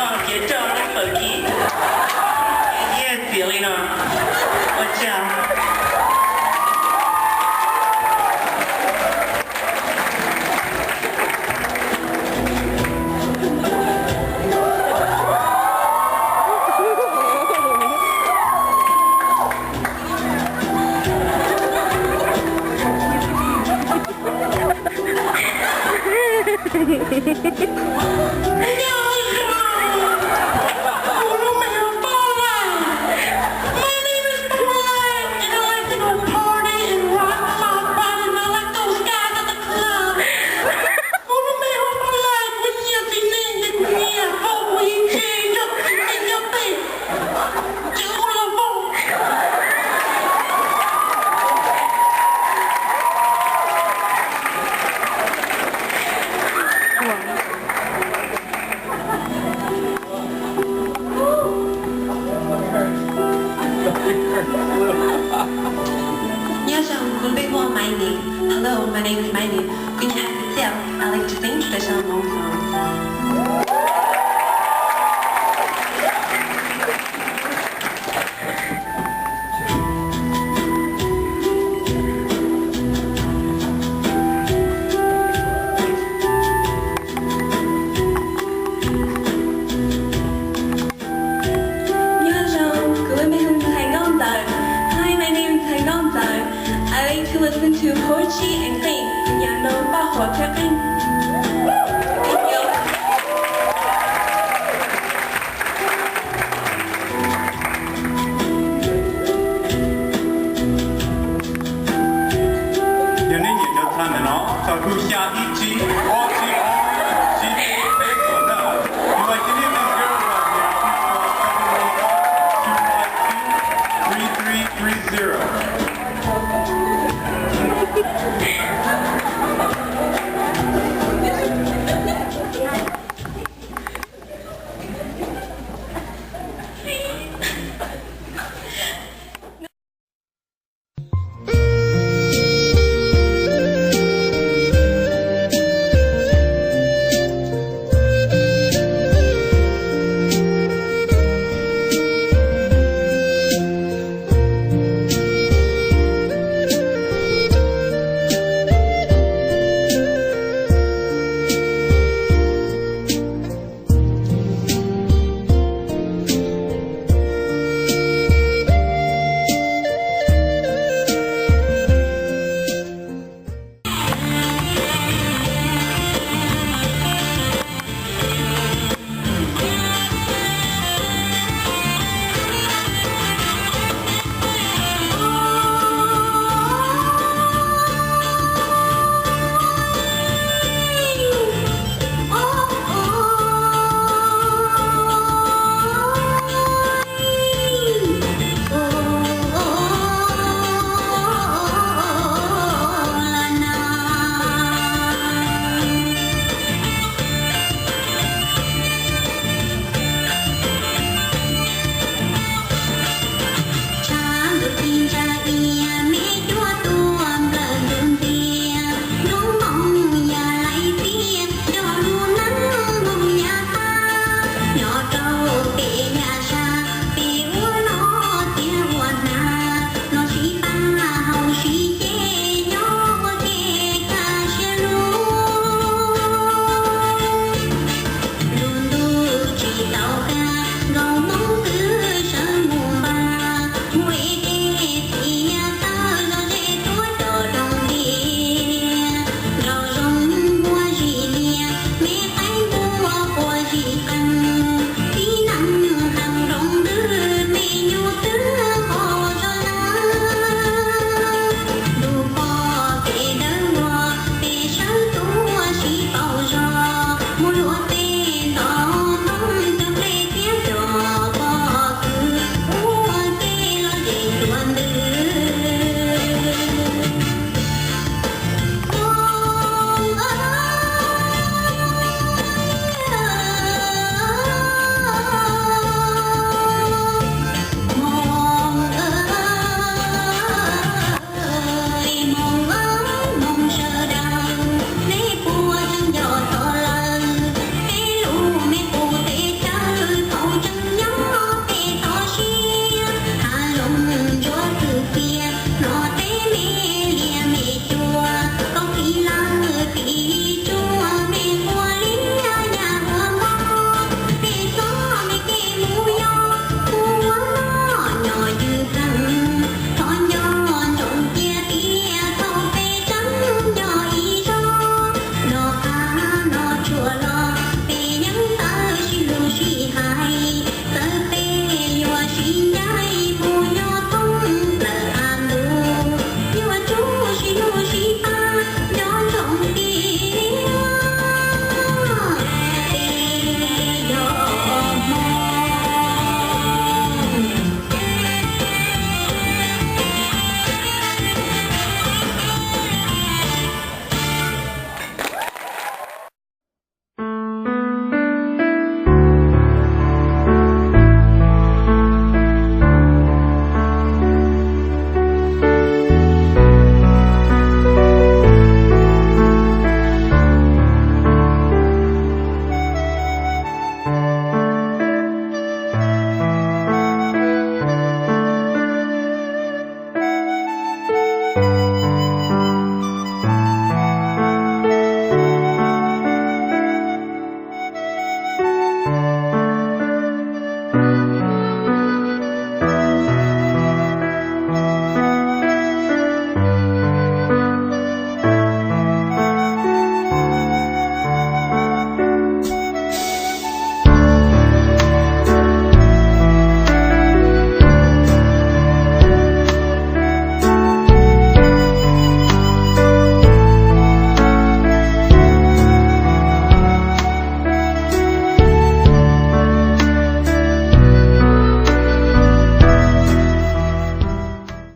Ces rau lub pawg kis, ces nyiaj txiav li no. Ua tsaug. Nyob zoo, kuv lub npe hu ua Maiv Nis. Hello, my name is Maiv Nis. Kuv yog Ais Txiv Txiaj. I like to sing traditional Hmong songs. Nyob zoo, kuv lub npe hu Ntxhais Nkauj Ntxawm. Hi, my name is Ntxhais Nkauj Ntxawm. I like to listen to poetry and sing. Kuv nyiam nrog paj huam thiab qeej. Thank you. Yog nej nyiam cov txha ntawm no, sau tus xya ib tsib ob tsib ob tsib peb peb xwb ntag. If you like any of these lyrics, please call seven one five, two five two, three three three zero.